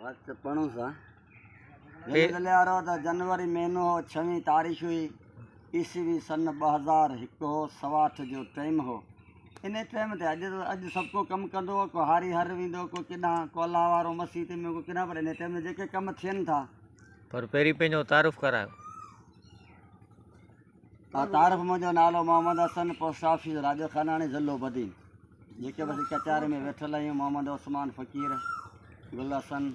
وقت پڙهون سا زلزلي وارو ته جنوري مهينو هو ڇويهين تاريخ هئي عيسوي سن 2001 هو سوا اٺ جو ٽيم هو ان ٽيم تي اڄ اڄ سڀ ڪو ڪم ڪندو هو ڪو هاري هر ويندو ڪو ڪيڏانهن ڪو الله وارو مسيت ۾ ڪو ڪيڏانهن پر ان ٽيم تي جيڪي ڪم ٿين ٿا. پر پهرين پنهنجو تعارف ڪرايو. ها تعارف منهنجو نالو محمد حسن پوسٽ آفيس راڄو خاناڻي ضلعو بدين جيڪي به اسين ڪچهري ۾ ويٺل آهيون محمد عثمان فقير گل حسن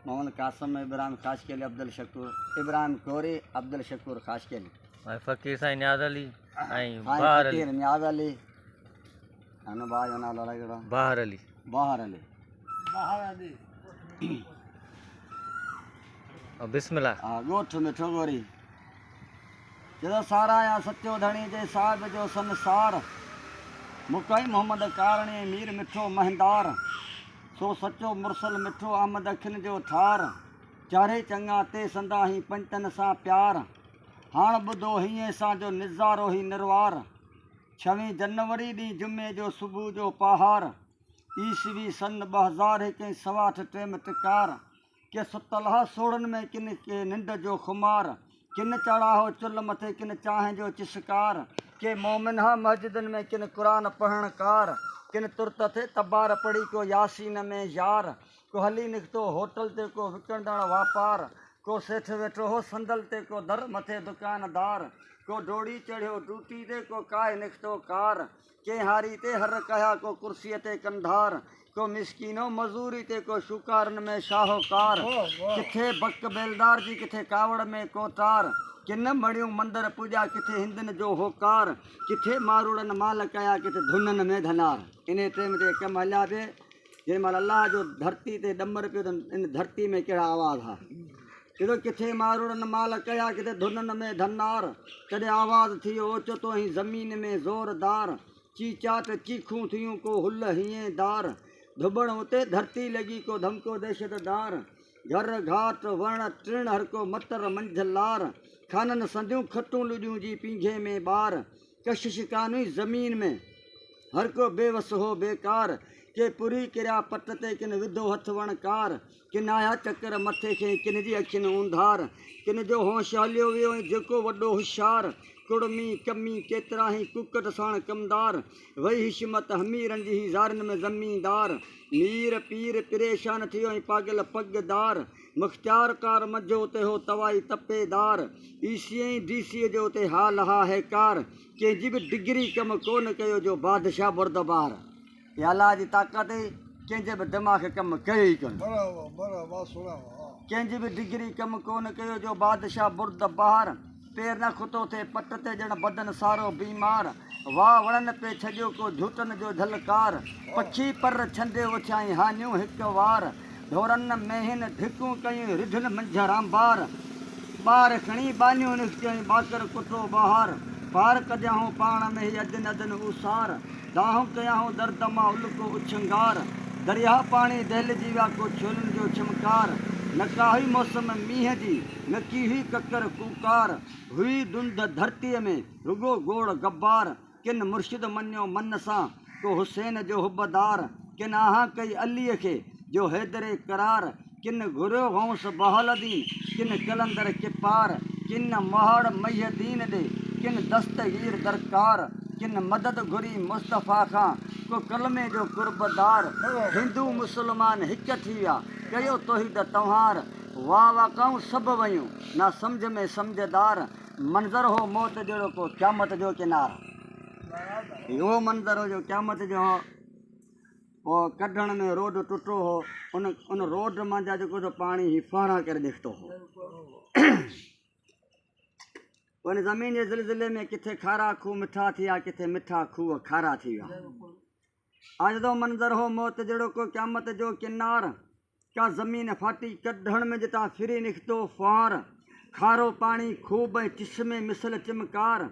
محمد قاسم ابراهيم خاصخيلي عبدالشڪور ابراهيم ڪوري عبدالشڪور خاصخيلي ۽ فقير سائين نياز علي ۽ سائين بهار علي فقير نياز علي هن ڀاء جو نالو الائي ڪهڙو بهار علي بهار علي بهار علي بسم الله ها ڳوٺ مٺو گوري جدا ساراهيان سچو ڌڻي جي صاحب جو سنسار مڪئي محمد ڪارڻي مير مٺو مهندار سو سچو مرسل مٺو احمد اکين جو ٺار چارهي چڱا تي سندا هين پنجتن سان پيار هاڻ ٻڌو هيئين سان جو نظارو هي نروار ڇويهين جنوري ڏينهن جمعي جو صبح جو پهار عيسوي سن 2001 ۽ سوا اٺ ٽيم ٽڪار ڪي ستل ها سوڙهن ۾ ڪن کي ننڊ جو خمار، ڪن چڙها هو چلهه مٿي ڪن چانهه جو چسڪار، ڪي مومن ها مسجدن ۾ ڪن قرآن پڙهڻ ڪار، ڪن ترت ٿي تبار پڙهي ڪو ياسين ۾ يار، ڪو هلي نڪتو هوٽل تي ڪو وڪڻندڙ واپار، ڪو سيٺ ويٺو هو صندل تي ڪو در مٿي دڪاندار، ڪو ڊوڙي چڙهيو ڊوٽي تي ڪو ڪاهي نڪتو ڪار، ڪنهن هاري تي هر ڪهيا ڪو ڪرسيء تي ڪنڌار، ڪو مسڪينو مزوري تي ڪو شوڪارن ۾ شاهوڪار، ڪٿي بڪ بيلدار جي ڪٿي ڪاوڙ ۾ ڪوٽار، ڪن مڙيون مندر پوڄا ڪٿي هندن جو هوڪار، ڪٿي ماروئڙن مال ڪيا ڪٿي ڌنن ۾ ڌنار. انهيء ٽيم تي ڪم هليا پئي، جنهن مهل الله جو ڌرتي تي ڏمر پيو ته ان ڌرتي ۾ ڪهڙا آواز ها. چيو ڪٿي ماروئڙن مال ڪيا ڪٿي ڌنن ۾ ڌنار، تڏهن آواز ٿيو اوچتو ۽ زمين ۾ زوردار چيچاٽ چيخون ٿيون ڪو هل هينئين دار، ڌٻڻ اتي ڌرتي لڳي ڪو ڌمڪو دهشتدار، گهر گهاٽ وڻ ٽڻ هرڪو مٽر منجهه لار، خانن سنديون کٽون لڏيون جي پينگهي ۾ ٻار، ڪشش ڪانه هئي زمين ۾، هر ڪو بي وس هو بيڪار، ڪي پوري ڪريا پٽ تي ڪن وڌو هٿ وڻڪار، ڪن آيا چڪر مٿي کي ۽ ڪن جي اکين اونڌار، ڪن جو هوش هليو ويو ۽ جيڪو وڏو هوشيار، ڪڙمي، ڪمي، ڪيترا هي ڪوڪٽ ساڻ ڪمدار، وئي حشمت حميرن جي هي زارين ۾ زميندار، مير پير پريشان ٿيو ۽ پاڳل پڳدار، مختيارڪار منجهه اتي هو توائي تپيدار، اي سي ۽ ڊي سي جو اتي حال ها هيڪار، ڪنهن جي به ڊگري ڪم ڪونه ڪيو جو بادشاهه بردبار. اها الله جي طاقت هئي، ڪنهن جي به دماغ ڪم ڪيو ئي ڪونه. ڪنهن جي به ڊگري ڪم ڪونه ڪيو جو بادشاهه بردبار. پير نه کتو ٿئي پٽ تي ڄڻ بدن سارو بيمار. واء وڻن پئي ڇڏيو ڪو جهوٽن جو جهلڪار. پکي پر ڇنڊي اٿيائين هانيون هڪ وار. ڍورن مينهن ڍڪون ڪيون رڍن منجهه رانبار. ٻار کڻي ٻانهيون نکتيون ٻاڪر ڪٽو ٻهار. پار ڪڍيائون پاڻ ۾ هي ادن ادن اوسار. دانهون ڪيائون درد مان الڪو اڇنگار. درياهه پاڻي دهلجي ويا ڪو ڇولين جو ڇمڪار. نه ڪا هئي موسم مينهن جي نه ڪي هئي ڪڪر ڪوڪار. هئي ڌنڌ ڌرتيء ۾ رڳو گوڙ غبار. ڪن مرشد مڃيو من سان ڪو حسين جو حبدار. ڪن آهان ڪئي عليء کي جو حيدري قرار. ڪن گهريو غوث بهاءالدين ڪن قلندر ڪپار. ڪن مهاڙ محي الدين ڏي ڪن دستگير درڪار. ڪن مدد گهري مصطفيٰ کان ڪو ڪلمي جو قربدار. هندو مسلمان هڪ ٿي ويا ڪيو توحيد تنهار. واء واڪائون سڀ ويون نا سمجهه ۾ سمجهدار. منظر هو موت جهڙو ڪو قيامت جو ڪنار. هي اهو منظر هو جو قيامت جو هو. پوء ڪڍڻ ۾ روڊ ٽٽو هو. ان ان روڊ منجهان جيڪو سو پاڻي هي ڦوهارا ڪري نڪتو هو. ان زمين جي زلزلي ۾ ڪٿي کارا کوهه مٺا ٿي ويا ڪٿي مٺا کوهه کارا ٿي ويا. آج جو منظر هو موت جهڙو ڪو قيامت جو ڪنار. ڪا زمين ڦاٽي ڪڍڻ ۾ جتان ڦري نڪتو ڦوهار، کارو پاڻي خوب ۽ چشمي مثل چمڪار،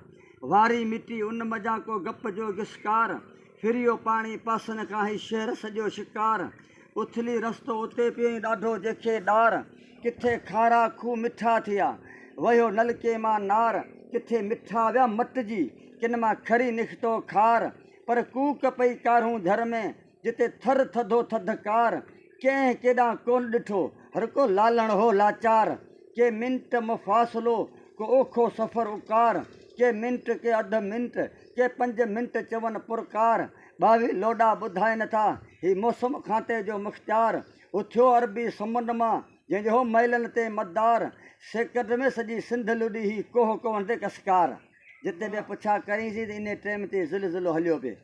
واري مٽي ان منجهان ڪو گپ جو گسڪار، ڦريو پاڻي پاسن کان هي شهر سڄو شڪار، اٿلي رستو اتي پيو ۽ ڏاڍو جيکي ڏار، ڪٿي کارا کوهه مٺا ٿيا، وهيو نلڪي مان نار، ڪٿي مٺا ويا مٽجي، ڪن مان کري نڪتو کار، پر ڪوڪ پئي ڪارهون جهر ۾، جتي ٿر ٿڌو ٿڌڪار، ڪنهن ڪيڏانهن ڪونه ڏٺو، هر ڪو لالڻ هو لاچار، ڪي منٽ مفاصلو، ڪو اوکو سفر اڪار، ڪي منٽ ڪي اڌ منٽ، ڪي پنج منٽ چون پرڪار، ٻاويهه لوڏا ٻڌائين ٿا، هي موسم کانتي جو مختيار، اٿيو عربي سمنڊ مان، جنهن جو هو ميلن تي مدار، سيڪنڊ ۾ سڄي سنڌ لڏي هي ڪوهه ڪوهن تي ڪسڪار. جتي به پڇا ڪرينسين ته انهي ٽيم تي زلزلو هليو پئي.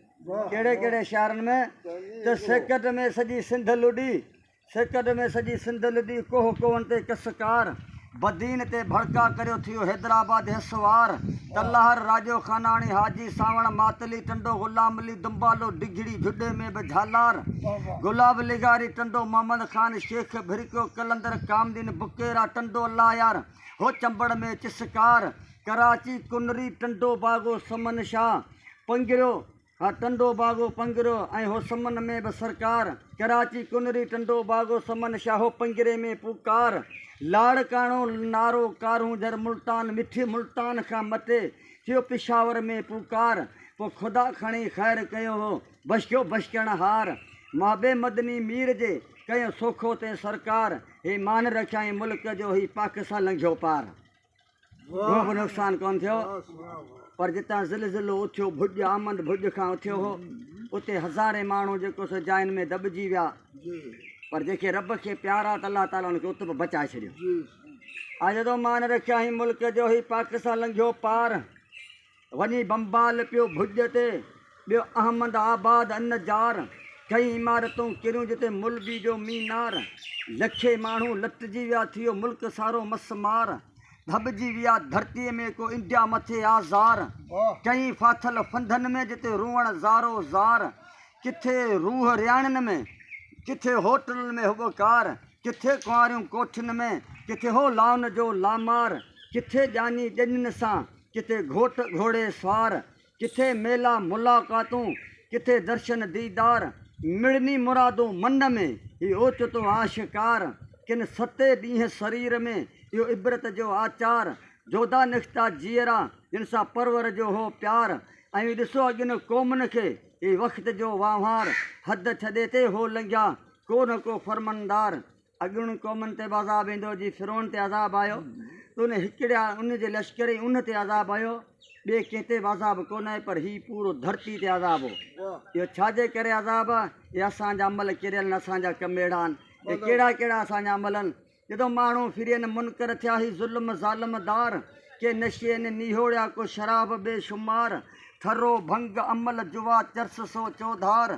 ڪهڙي ڪهڙي شهرن ۾ ته سيڪنڊ ۾ سڄي سنڌ لڏي، سيڪنڊ ۾ سڄي سنڌ لڏي، ڪوهه ڪوهن تي ڪسڪار، بدين تي ڀڙڪا ڪريو ٿيو حيدرآباد هيسوار، تلهار، راڄو خاناڻي، حاجي سانوڻ، ماتلي، ٽنڊو غلام علي، دنبالو، ڊگهڙي، جهڏي ۾ به جهالار، گلاب لغاري، ٽنڊو محمد خان، شيخ ڀرڪيو، قلندر، ڪامدين، بڪيرا، ٽنڊو الله يار، هو چمبڙ ۾ چسڪار، ڪراچي، ڪنري، ٽنڊو باگو، سمن شاهه، پنگريو، ها ٽنڊو باگو، پنگريو ۽ هو سمن ۾ به سرڪار، ڪراچي، ڪنري، ٽنڊو باگو، سمن شاهه، پنگري ۾ پوڪار، لاڙڪاڻو، نارو، ڪارونجهر، ملتان، مٺي، ملتان کان مٿي ٿيو پشاور ۾ پوڪار، پوء خدا کڻي خير ڪيو هو بشڪيو بشڪڻ هار، محبي مدني مير جي ڪيو سوکو تين سرڪار، هي مان رکيائين ملڪ جو هي پاڪستان لنگهيو پار. ڪو به نقصان ڪونه ٿيو پر جتان زلزلو اٿيو ڀڄ آمد ڀڄ کان اٿيو هو اتي هزارين ماڻهو جيڪو سو جاين ۾ دٻجي ويا پر جيڪي رب کي پيارا ته الله تعالي ان کي ات به بچائي ڇڏيو. آ جدو مان رکيائين ملڪ جو هي پاڪستان لنگهيو پار. وڃي بمبال پيو ڀڄ تي، ٻيو احمد آباد انجار، ڪئين عمارتون ڪريون جتي مولوي جو مينار، لکين ماڻهو لٽجي ويا ٿيو ملڪ سارو مسمار، ڌٻجي ويا ڌرتيء ۾ ڪو انڊيا مٿي آزار، ڪئين ڦاٿل ڦنڌن ۾ جتي روئڻ زارو زار، ڪٿي روح رياڻين ۾، ڪٿي هوٽلن ۾ هٻڪار، ڪٿي ڪنواريون ڪوٺين ۾، ڪٿي هو لائن جو لامار، ڪٿي ڄاڃي ڄڃن سان، ڪٿي گهوٽ گهوڙي سوار، ڪٿي ميلا ملاقاتون، ڪٿي درشن ديدار، مڙني مرادون من ۾، هي اوچتو آشڪار، ڪن ستي ڏينهن سرير ۾، اهو عبرت جو آچار، جوڌا نختا جيئرا، جن سان پرور جو هو پيار، ۽ ڏسو اڳين قومن کي، هي وقت جو وانهوار، حد ڇڏي تي هو لنگهيا، ڪو نه ڪو فرمندار. اڳين قومن تي به عذاب ايندو، جي فرعون تي عذاب آيو ته ان هڪڙي ان جي لشڪر ۽ ان تي عذاب آيو، ٻئي ڪنهن تي به عذاب ڪونه آيو، پر هي پورو ڌرتي تي عذاب هو. اهو ڇا جي ڪري عذاب آهي؟ اهي اسان جا عمل ڪريل آهن، اسان جا ڪم اهڙا آهن. اهي ڪهڙا ڪهڙا اسان جا عمل آهن؟ جڏهن ماڻهو ڦرين منڪر ٿيا، هي ظلم ظالم دار، ڪي نشي ۾ نهوڙيا، ڪو شراب بي شمار، ٿرو ڀنگ عمل جوا چرس سو چوڌار،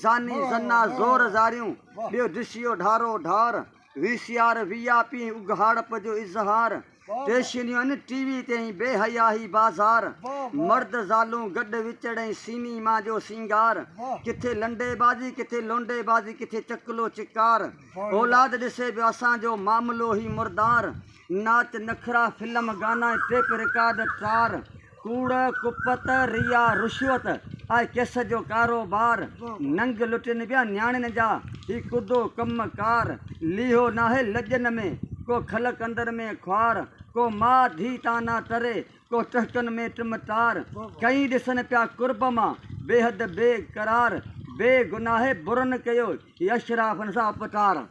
زاني زنا زور زاريون، ٻيو ڊشيو ڍارو ڍار، V C R V I P ۽ اگهاڙپ جو اظهار، ٽيشنيون آهن ٽي وي تي ۽ بي حيا هي بازار، مرد زالون گڏ وچڙ ۽ سيني مان جو سينگار، ڪٿي لنڊي بازي ڪٿي لونڊي بازي ڪٿي چڪلو چڪار، اولاد ڏسي پيو اسان جو معاملو هي مردار، ناچ نخرا فلم گانا ۽ ٽيپ رڪارڊ ٽار، ڪوڙ، ڪپت، ريا، رشوت آهي ڪيس جو ڪاروبار، ننگ لٽين پيا نياڻين جا هي ڪڌو ڪم ڪار، ليهو ناهي لڄن ۾ ڪو خلق اندر ۾ خوار، ڪو ماء ڌيء تان نه ٽري ڪو ٽهڪن ۾ ٽمٽار، ڪئين ڏسن پيا قرب مان بيحد بي قرار، بي گناهي برن ڪيو هي اشرافن سان اپٽار.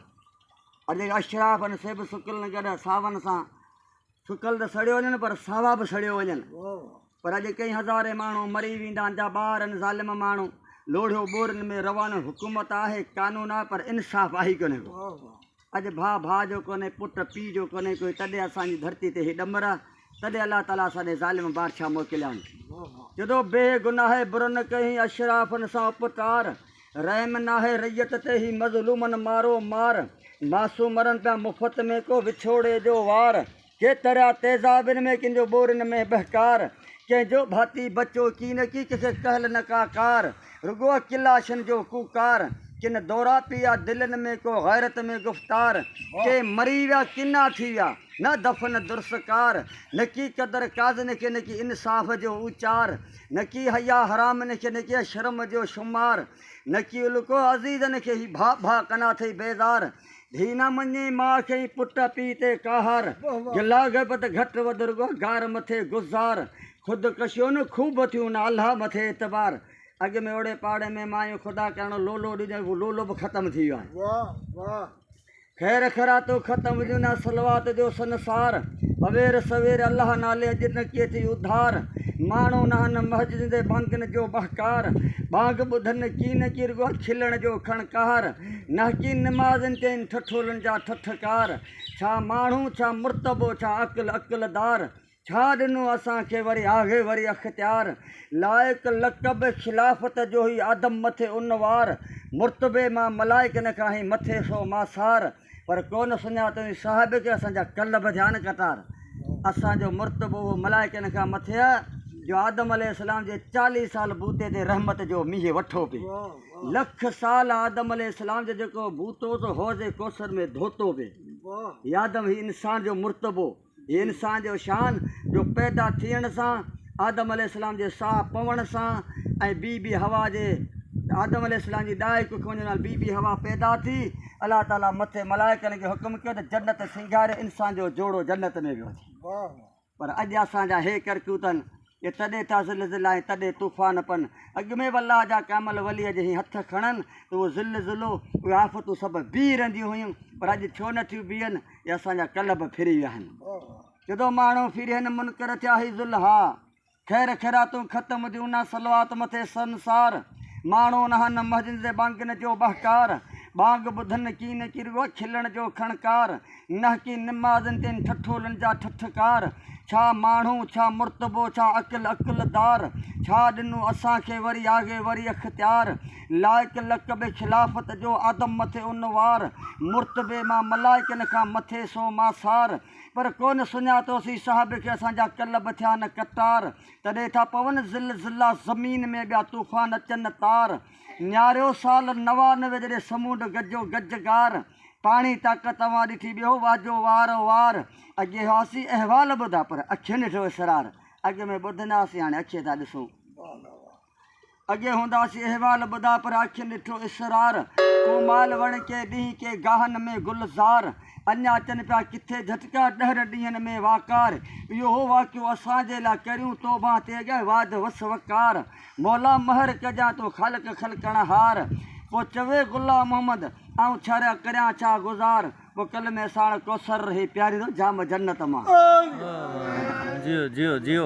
اڄ اشرافن سي به سڪل نه گڏ ساون سان سڪل ته سڙيو وڃن پر ساوا به سڙيو وڃن پر اڄ ڪئين هزارين ماڻهو مري ويندا آهن جا ٻار آهن ظالم ماڻهو لوڙهيو ٻورين ۾ روانو حڪومت آهي قانون آهي پر انصاف آهي ڪونهي ڪو اڄ ڀاء ڀاء جو ڪونهي پٽ پيء جو ڪونهي ڪوئي تڏهن اسان جي ڌرتي تي هي ڏمر آهي تڏهن الله تعالي اسان ڏي ظالم بادشاهه موڪليا آهن جدو بي گناهه برن ڪئين اشرافن سان اپٽار رحم ناهي رعيت تي هي مظلومن مارو مار معصوم مرن پيا مفت ۾ ڪو وڇوڙي جو وار ڪي تريا تيزابن ۾ ڪن جو ٻورين ۾ ٻهڪار ڪنهن جو ڀاتي بچو ڪي نه ڪي ڪنهن کي ڪهل نه ڪا ڪار رڳو آ ڪلاشن جو ڪوڪار ڪن دورا پيا دلين ۾ ڪو غيرت ۾ گفتار ڪي مري ويا ڪنا ٿي ويا نه دفن درس ڪار نڪي قدر قاضين کي نڪي انصاف جو اچار نڪي حيا حرامن کي نڪي شرم جو شمار، نڪي الڪو عزيزن کي هي ڀاء ڀاء ڪنا ٿئي بيزار، ڌيء نه مڃي ماء کي ۽ پٽ پيء تي قهار، گلا غيبت گهٽ وڌ رڳو گار مٿي گذار، خود ڪشيون خوب ٿيون نه الله مٿي اعتبار، اڳ ۾ اوڙي پاڙي ۾ مايون خدا ڪرڻ لولو ڏينديون هيون اهو لولو به ختم ٿي ويو آهي. خير خيراتون ختم هجن ها صلوات جو سنسار اوير سوير الله نالي اڄ نه ڪي ٿي اڌار ماڻهو ناهن مسجدن تي بانگن جو ٻهڪار ٻانگ ٻڌن ڪين ڪي رڳو کلڻ جو کڻڪار نه ڪي نمازن تي آهن ٺٺولن جا ٺٺڪار ڇا ماڻهو ڇا مرتبو ڇا عقل عقلدار ڇا ڏنو اسان کي وري آهي وري اختيار لائق لقب خلافت جو هي آدم مٿي انوار مرتبي مان ملائڪن کان هي مٿي سو ماسار پر ڪونه سڃاتو صاحب کي اسان جا قلب ٿيا نه قطار اسان جو مرتبو اهو ملائڪن کان مٿي آهي جو آدم عليه السلام جي چاليهه سال بوتي تي رحمت جو مينهن وٺو پي لک سال آدم عليه السلام جو جيڪو بوتو سو حوض ڪوثر ۾ ڌوتو پي هي آدم هي انسان جو مرتبو هي انسان جو شان جو پيدا ٿيڻ سان آدم عليه السلام جي ساهه پوڻ سان ۽ بي بي حوا جي آدم عليه السلام جي ڏائي ڪک وڃڻ نال بي بي حوا پيدا ٿي الله تعالي مٿي ملائڪن کي حڪم ڪيو ته جنت سينگاري انسان جو جوڙو جنت ۾ ويو ٿي پر اڄ اسان جا هي ڪرڪوتن اي تڏي ٿا زل زلا ۽ تڏي طوفان پن. اڳ ۾ به الله جا ڪامل ولي جي هي هٿ کڻن ته اهو زل زلو، اهي آفتون سڀ بيهي رهنديون هيون، پر اڄ ڇو نه ٿيون بيهن، اي اسان جا قلب ڦري ويا آهن. جدو ماڻهو ڦري هن منڪر ٿيا هي ذل ها. خير خيراتون ختم ٿيون نه صلوات مٿي سنسار. ماڻهو نه هن مسجد تي بانگن جو ٻهڪار. ٻانگ ٻڌن ڪين ڪي رڳو کلڻ جو کڻڪار. نه ڪي نمازن تي ٺٺولن جا ٺٺڪار، ڇا ماڻهو، ڇا مرتبو، ڇا عقل عقلدار، ڇا ڏنو اسان کي وري آگي وري اختيار، لائق لقب خلافت جو آدم مٿي انوار، مرتبي مان ملائڪن کان مٿي سو ماسار، پر ڪونه سڃاتوسين صاحب کي اسان جا قلب ٿيا نه قطار، تڏهن ٿا پون زلزلا زمين ۾ ٻيا طوفان اچن تار، نياريو سال 99 جڏهن سمونڊ گجو گجگار، پاڻي طاقت اوهان ڏٺي ٻيو واجو وار وار اڳي هئاسين احوال ٻڌا پر اکين ڏٺو اسرار اڳ ۾ ٻڌندا هئاسين هاڻي اکين ٿا ڏسون اڳي هونداسين احوال ٻڌا پر اکين ڏٺو اسرار ڪومال وڻ ڪي ڏينهن ڪي گاهن ۾ گلزار اڃا اچن پيا ڪٿي جهٽڪا ڏهر ڏينهن ۾ واڪار اهو هو واقعو اسان جي لاء ڪريون توبهان تي اڳي واڌ وس وقار مولا مهر ڪجان تون خالق خلقڻهار پوء چوي غلام محمد آئون ڇر ڪريان ڇا گذار پوء ڪلمي ساڻ ڪوثر رهي پياريندو جام جنت مان. جيو جيو جيو.